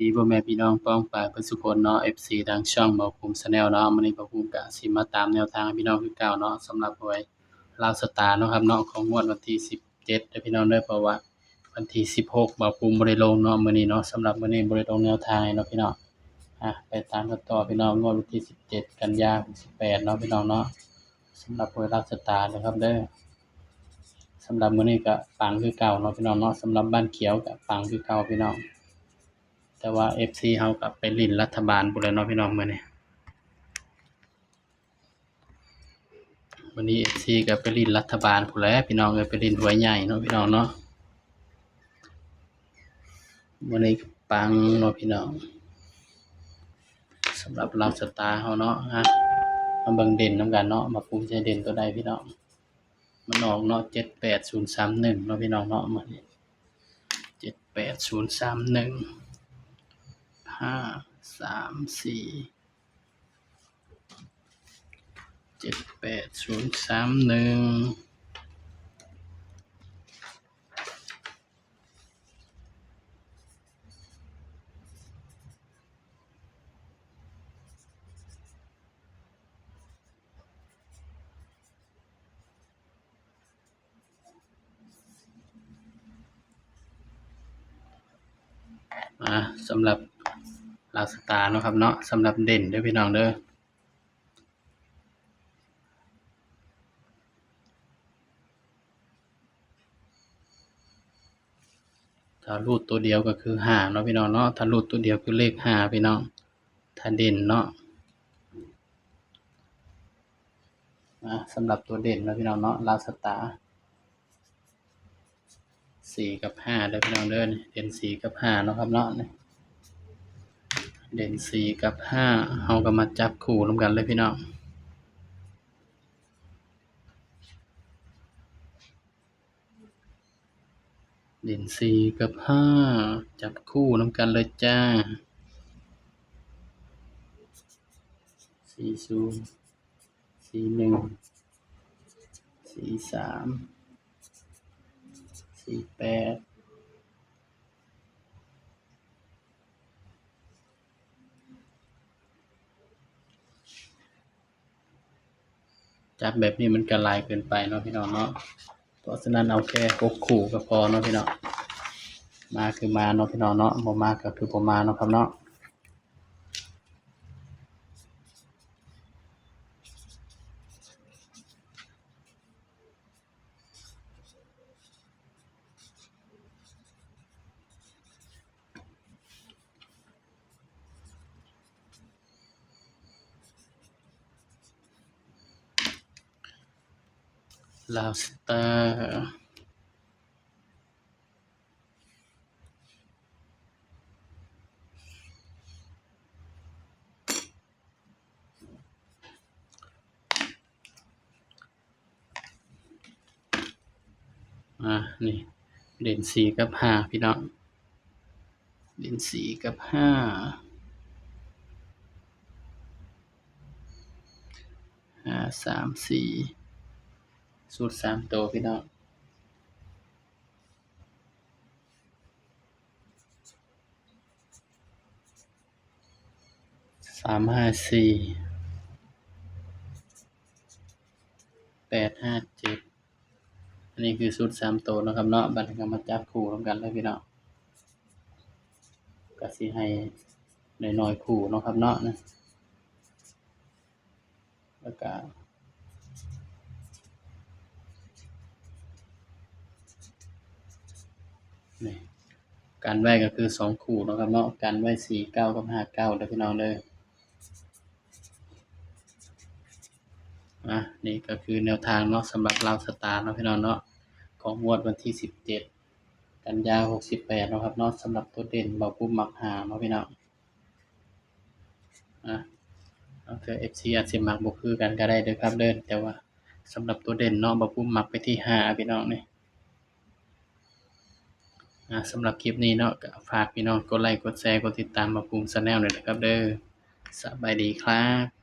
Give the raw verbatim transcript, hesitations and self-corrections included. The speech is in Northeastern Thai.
ดีพ่อแม่พี่น้องป้องปายเพื่อนสุคนเนาะ เอฟซี ทางช่องบ่าวภูมิ Channel เนาะ มื้อนี้บ่าวภูมิก็สิมาตามแนวทางให้พี่น้องคือเก่าเนาะ สำหรับหวยลาวสตาร์เนาะครับเนาะ ของงวดวันที่สิบเจ็ดเด้อพี่น้องเด้อ เพราะว่าวันที่สิบหกบ่าวภูมิบ่ได้ลงเนาะ มื้อนี้เนาะ สำหรับมื้อนี้บ่ได้ลงแนวทางให้เนาะพี่น้อง อ่ะ ไปตามกันต่อพี่น้อง งวดวันที่สิบเจ็ดกันยาหกสิบแปดเนาะพี่น้องเนาะ สำหรับหวยลาวสตาร์นะครับเด้อ สำหรับมื้อนี้ก็ปังคือเก่าเนาะพี่น้องเนาะ สำหรับบ้านเขียวก็ปังคือเก่าพี่น้อง แต่ว่า เอฟซี เฮาก็ไปหลิ้นรัฐบาลพู้นแหละเนาะพี่น้องมื้อนี้ มื้อนี้ เอฟซี ก็ไปหลิ้นรัฐบาลพู้นแหละพี่น้องเอ้ย ไปหลิ้นหวยใหญ่เนาะพี่น้องเนาะ มื้อนี้ก็ปังเนาะพี่น้อง สำหรับลาวสตาร์เฮาเนาะ อ่ะ มาเบิ่งเด่นนำกันเนาะ บ่าวภูมิใส่เด่นตัวใดพี่น้อง มันออกเนาะ เจ็ดแปดศูนย์สามหนึ่งเนาะพี่น้องเนาะ มื้อนี้ เจ็ดแปดศูนย์สามหนึ่ง ห้าสามสี่ เจ็ดแปดศูนย์สามหนึ่ง อ่า สำหรับลาวสตาร์เนาะครับเนาะ สำหรับเด่นเด้อพี่น้องเด้อ ถ้ารูดตัวเดียวก็คือห้าเนาะพี่น้องเนาะ ถ้ารูดตัวเดียวคือเลขห้าพี่น้อง ถ้าเด่นเนาะ อ่ะ สำหรับตัวเด่นเนาะพี่น้องเนาะ ลาวสตาร์ สี่กับห้าเด้อพี่น้องเด้อ เด่นสี่กับห้าเนาะครับเนาะ เด่นสี่กับห้า เฮาก็มาจับคู่นำกันเลยพี่น้อง เด่นสี่กับห้า จับคู่นำกันเลยจ้า สี่ศูนย์ สี่หนึ่ง สี่สาม สี่แปด จับแบบนี้มันก็หลายเกินไปเนาะพี่น้องเนาะ เพราะฉะนั้นเอาแค่หกคู่ก็พอเนาะพี่น้อง มาคือมาเนาะพี่น้องเนาะ บ่มาก็คือบ่มาเนาะครับเนาะ ลาวสตาร์ อ่า นี่ เด่นสี่กับห้าพี่น้อง เด่นสี่กับห้า ห้าสามสี่ สูตรสามตัวพี่น้อง สามห้าสี่ แปดห้าเจ็ด อันนี้คือสูตรสามตัวเนาะครับเนาะ บัดนี้ก็มาจับคู่นำกันเลยพี่น้อง ก็สิให้น้อยๆคู่เนาะครับเนาะ นะ แล้วก็ นี่ กันไว้ก็คือสองคู่เนาะครับเนาะ กันไว้สี่เก้ากับห้าเก้าเด้อพี่น้องเด้อ อ่ะ นี่ก็คือแนวทางเนาะ สำหรับลาวสตาร์เนาะพี่น้องเนาะ ของงวดวันที่สิบเจ็ดกันยาหกสิบแปดเนาะครับเนาะ สำหรับตัวเด่นบ่าวภูมิมักห้าเนาะพี่น้อง อ่ะ บางเทื่อ เอฟซี อาจสิมักบ่คือกันก็ได้เด้อครับเด้อ แต่ว่าสำหรับตัวเด่นเนาะ บ่าวภูมิมักไปที่ห้าพี่น้องนี่ อ่ะ สำหรับคลิปนี้เนาะ ก็ฝากพี่น้องกดไลค์ กดแชร์ กดติดตามบ่าวภูมิ Channel ด้วยนะครับเด้อ สบายดีครับ